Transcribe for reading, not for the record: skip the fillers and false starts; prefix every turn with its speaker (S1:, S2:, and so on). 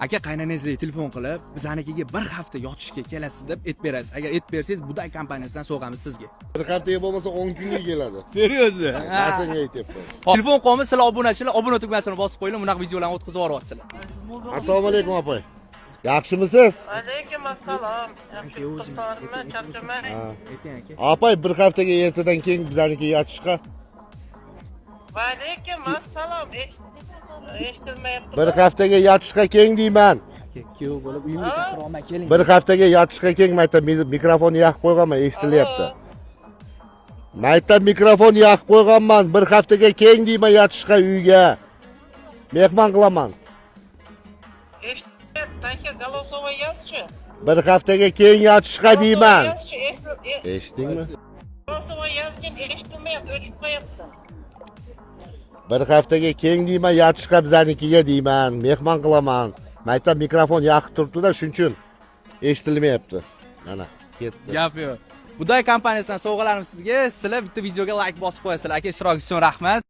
S1: Aka, qaynonangizga telefon qilib, bizanikiga bir hafta yotishga kelasiz deb aytib berasiz. Agar aytib bersangiz, Buday kompaniyasidan sovg'amiz sizga.
S2: Bir haftaga bo'lmasa 10 kunga keladi.
S1: Серьёзно?
S2: Man senga aytyapman.
S1: Telefon qo'yamiz, sizlar obunachilar obuna tugmasini bosib qo'yinglar, bunaqa videolarni o'tkazib yuboryapsizlar.
S2: Assalomu alaykum, opay. Yaxshimisiz?
S3: Alaykum assalom. Yaxshi turibsizmi? Charchamang.
S2: Ha.
S1: Ayting, aka.
S2: Opay, bir haftaga ertadan keyin bizanikiga yotishga.
S3: Va alaykum assalom. Eshitilmayapti.
S2: Bir haftaga yotishga keng deyman.
S1: Aka, kuyov bo'lib uyimga chaqiryapman, keling.
S2: Bir haftaga yotishga keng, mayta mikrofonni yoqib qo'yganman, eshitilyapti. Mayta mikrofon yoqib qo'yganman. Bir haftaga keng deyman yotishga uyga. Mehmon qilaman.
S3: Eshitilmayapti. Aka, голосовой yozchi.
S2: Bir haftaga keng yotishga deyman.
S3: Yozchi,
S2: Eshitdingmi?
S3: Голосовой yozgin, eshitilmayapti, o'chib qo'yapti.
S2: Bir haftaga keng deyman yotishga bizanikiga deyman. Mehmon qilaman. Mayta mikrofon yoqib turibdi-da, shuning uchun eshitilmayapti. Mana, ketdi.
S1: Gap yo'q. Buday kompaniyasidan sovg'alarimiz sizga. Sizlar bitta videoga like bosib qo'yasizlar. Aka, ishtirokingiz uchun rahmat.